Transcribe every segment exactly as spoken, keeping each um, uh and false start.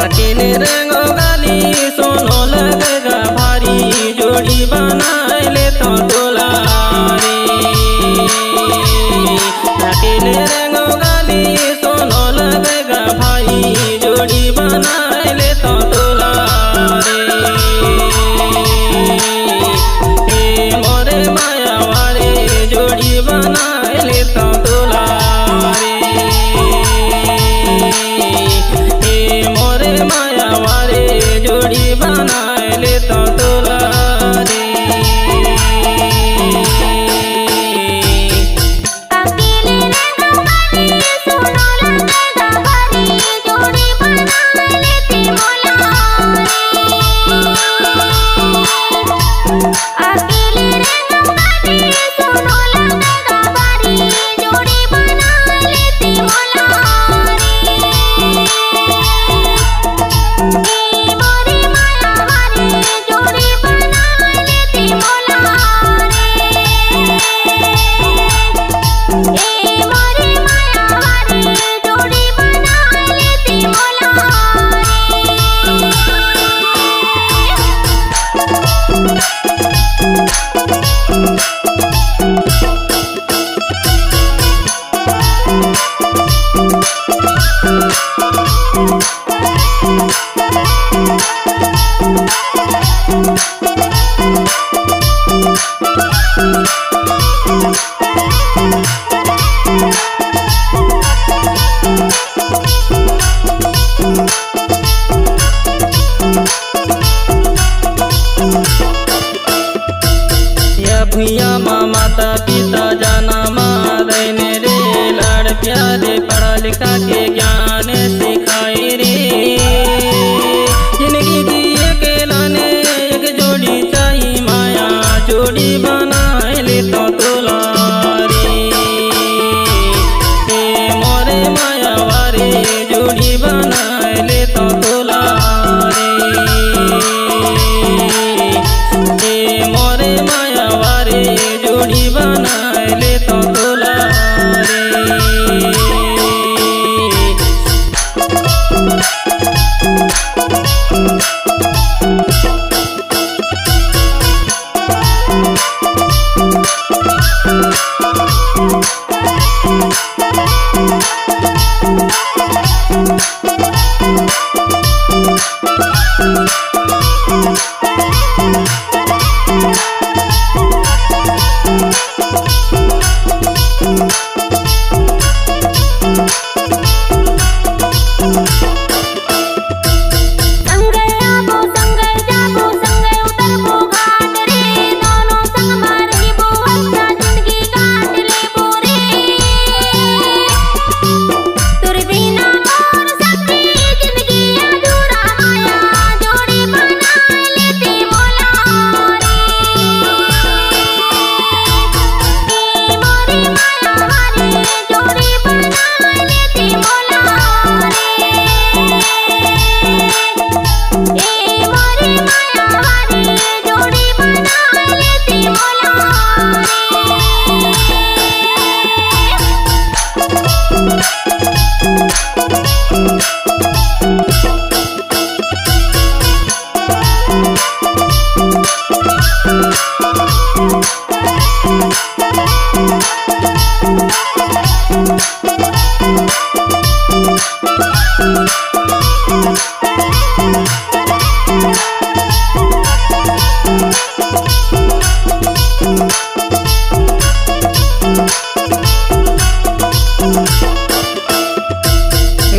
अकेले रेंगो गाली सोनो लगेगा भारी, जोड़ी बनाए लेतो तोला रे। अकेले रेंगो गाली सोनो लगेगा भारी, जोड़ी बनाए लेतो तोला रे। ए मोरे माया वाले, जोड़ी बनाए लेतो तोला रे। ए मोरे माया वाले, जोड़ी बनाए लेतो तोला रे। अकेले रेंगो गाली सोनो लगेगा भारी, जोड़ी बनाए लेती मोला रे। अकेले रेंगो गाली सोनो लगेगा भारी, जोड़ी बनाए लेती मोला रे। ए मोरे माया वाले, जोड़ी बनाए लेती मोला रे। ए मोरे माया वाले, जोड़ी बनाए लेती मोला रे। या भुइयां म माता पिता जनम दइन रे, लाड़ प्यार पढ़ा लिखा के ज्ञान सिखाए रे। जिंदगी जिए के लाने एक जोड़ी चाही, माया जोड़ी बनाए लेतो तोला रे। ए मोरे माया वाले, जोड़ी बनाए लेतो तोला रे। ए मोरे माया वाले, जोड़ी बनाए लेतो तोला रे। संगे आबो, संगे जाबो, संगे उतरबो घाट रे, दोनों संग म रहिबो, अच्छा जिंदगी काट लेबो रे। तोर बिना मोर सखी जिंदगी अधूरा, माया जोड़ी बना लेती मोला रे। ए मोरे माया वाले, जोड़ी बना लेती मोला रे। ए मोरे माया वाले, जोड़ी बना लेती मोला रे।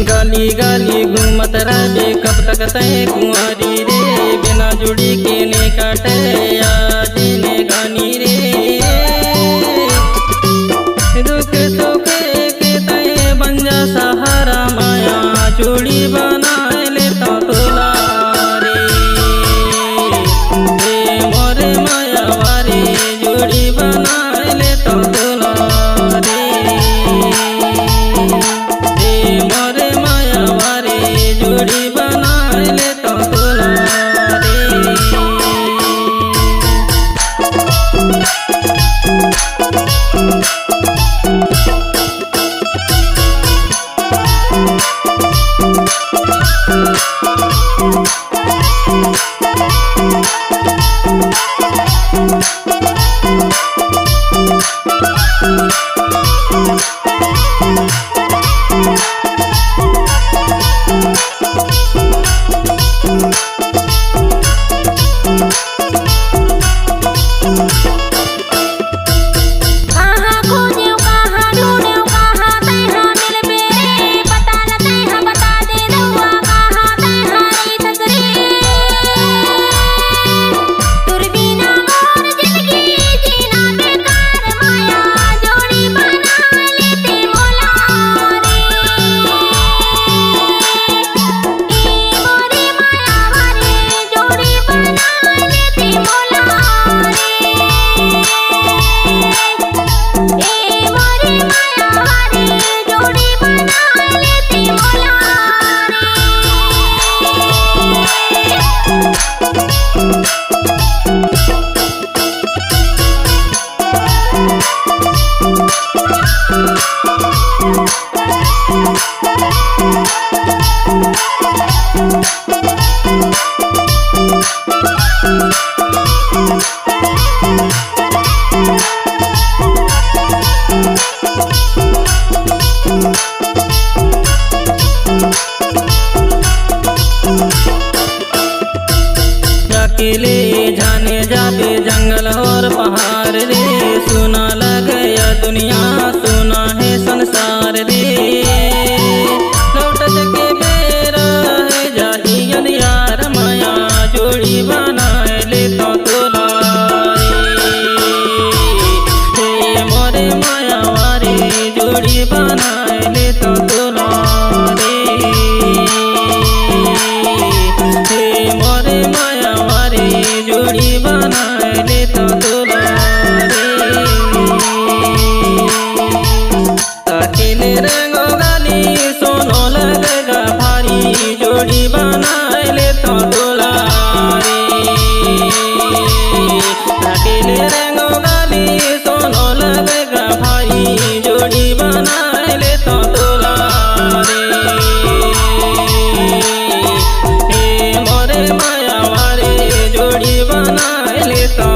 गली गली घूमत रहबे, कब तक तैं कुंवारी रे? बिना जोड़ी के ने काटे आज ने घनी रे। दुख सुख के तैं बन जा सहारा, माया जोड़ी बनाए लेतो तोला रे। ए मोर मायावारी जोड़ी बनाए लेतों तोला रे। ए मोरे मायावारी जोड़ी बनाए लेतों तोला रे। कहाँ खोजेव, कहाँ ढूंढेव, कहाँ तैहा मिलबे रे। पता न तैहा बता दे रउआ, कहाँ तैहा रहिथस रे। तोर बिना मोर जिंदगी जीना बेकार, माया जोड़ी बना लेते मोला रे। ए मोरे मायावारी जोड़ी बना लेते मोला रे। ए मोरे मायावारी जोड़ी बना लेते मोला रे। अकेले जाने जाबे जंगल और पहाड़ रे, सुना लगे या दुनिया, सुना है संसार रे। लौटत के बेरा है जाही अंधियार, माया जोड़ी बनाए लेतों तोला रे। हे मोरे मायावारी जोड़ी बनाए लेतों तोला रे। हे मोरे मायावारी जोड़ी बनाए लेतों तोला रे। अकेले रंगो गाली सोनो लगेगा भारी, जोड़ी बनाए लेतों तोला रे। अकेले रंगो गाली सोनो लगेगा भारी, जोड़ी बनाए लेतों तोला रे। हे मोरे मायावारी जोड़ी बनाए लेतों